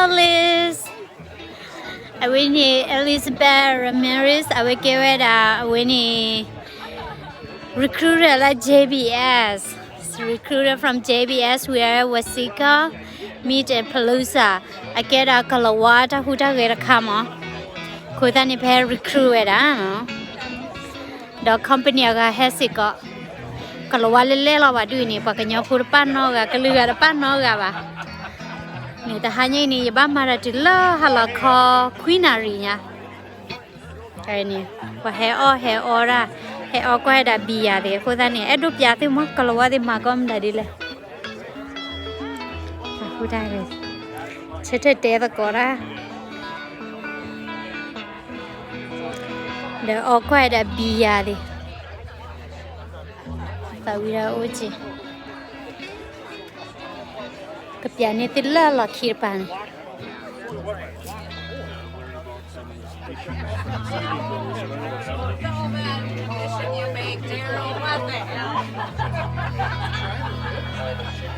Ellis. အဝဲန့ၣ် Elizabeth Ramirez အဝဲကဲဝဲဒၣ် အဝဲန့ၣ် recruiter လၢ J B S, recruiter from J B S, we are Waseca Meat and Palooza. အကဲဒၣ်ကလၤဝါတၢ်ဟူးတၢ်ဂဲၤတခါမး. အဃိသတးန့ၣ် ဖဲ recruit ဝဲဒၣ်နီၤ. ဒီး company အဂၤဟဲစ့ၢ်ကီး, ကလၤဝါလဲလဲလီၤဘၣ်ဒုးအံၤန့ၣ် ပှၤကညီဖိတပာ်နီတဂၤ, ကလုာ်ဂၤတပာ်နီတဂၤဘၣ်. န့ၣ်တဟါညါအံၤန့ၣ် ယဘၣ်မၤတၢ်တုၤလၢဟါလီၤခီ ခွံနၣ်ရံၣ်ညါ. န့ၣ် ပှၤဟဲအီၣ်ဟဲအီဒၣ်, ဟဲအီကွၢ်ဝဲဒၣ်ဘံယၤသ့ၣ် အဃိသတးန့ၣ် အဲၣ်ဒိးပျးသုမး ကလၤဝါသ့ၣ်မၤကီမတၤဒ်လဲၣ်. ဆၢထၢၣ်တဲသကိးတၢ် ဒီးအီကွၢ်ဝဲဒၣ်ဘံယၤသ့ၣ်, သးဝံၣ်ဒၣ်အိၣ်က့ၤ, ကပျးန့ၢ်သုလၢအလီၢ်ခံတပၤန့ၣ်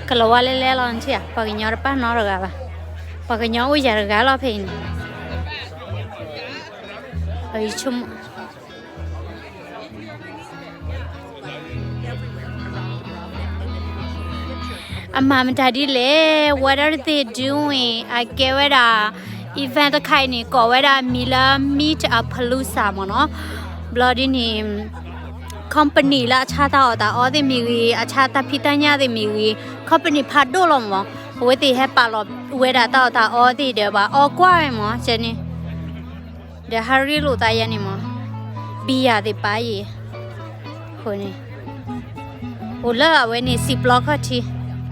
ကလၤဝါလဲလဲလီၤနထံၣ်ဧါ, ပှၤကညီတပာ်နီတဂၤဘၣ်, ပှၤကညီအိၣ်ယၤတဂၤလီၤဖဲအံၤန့ၣ်. အမၤမတၤဒ်လဲၣ်, what are they doing? အကဲဝဲဒၣ် event တခါအံၤန့ၣ် ကိးဝဲဒၣ်မံၤလၢ Meat Palooza မ့ၢ်နီၤ. ဘျီဒ်န့ၣ် company လၢအဆါတၢ်အီၣ်တၢ်အီသ့ၣ်မ့ၢ်ဂ့ၤ, အဆါတၢ်ဖံးတၢ်ညၣ်သ့ၣ်မ့ၢ်ဂ့ၤ, company ဖးဒိၣ်လီၤမ့ၢ်, အဝဲသ့ၣ်ဟဲပာ်လီၤဝဲဒၣ်တၢ်အီၣ်တၢ်အီသ့ၣ်ဒီး ဘၣ်အီကွၢ်ဝဲမ့ၢ်, ကဲန့ၣ် ဒီးဟးရ့လိာ်သးယဲန့ၣ်မ့ၢ်, ဘံယၤသ့ၣ်ပာ်အံၤ, အဃိန့ၣ် အိၣ်လၢအဝဲန့ၣ် စံာ်ပျီခီၣ်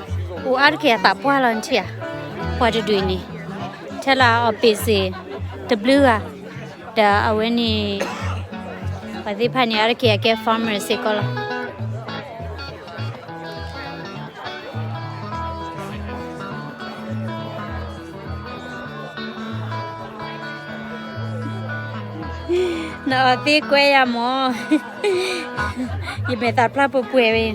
ထံး အိၣ်အါတက့ၢ်အသးပှၢ်လီၤနထံၣ်ဧါ, ပှၤတဒုးန့ၣ် ထဲလၢအ office တဘျုးဂၤ, ဒီးအဝဲန့ၣ် ပှၤသ့ၣ်တဖၣ်န့ၣ် အါတက့ၢ်အကဲ farmer စ့ၢ်ကီးလီၤ. နအီၣ်သ့ကွဲယၤမး, ယမဲာ်သၣ်ဖျါပှဲၤပှဲၤဝဲ.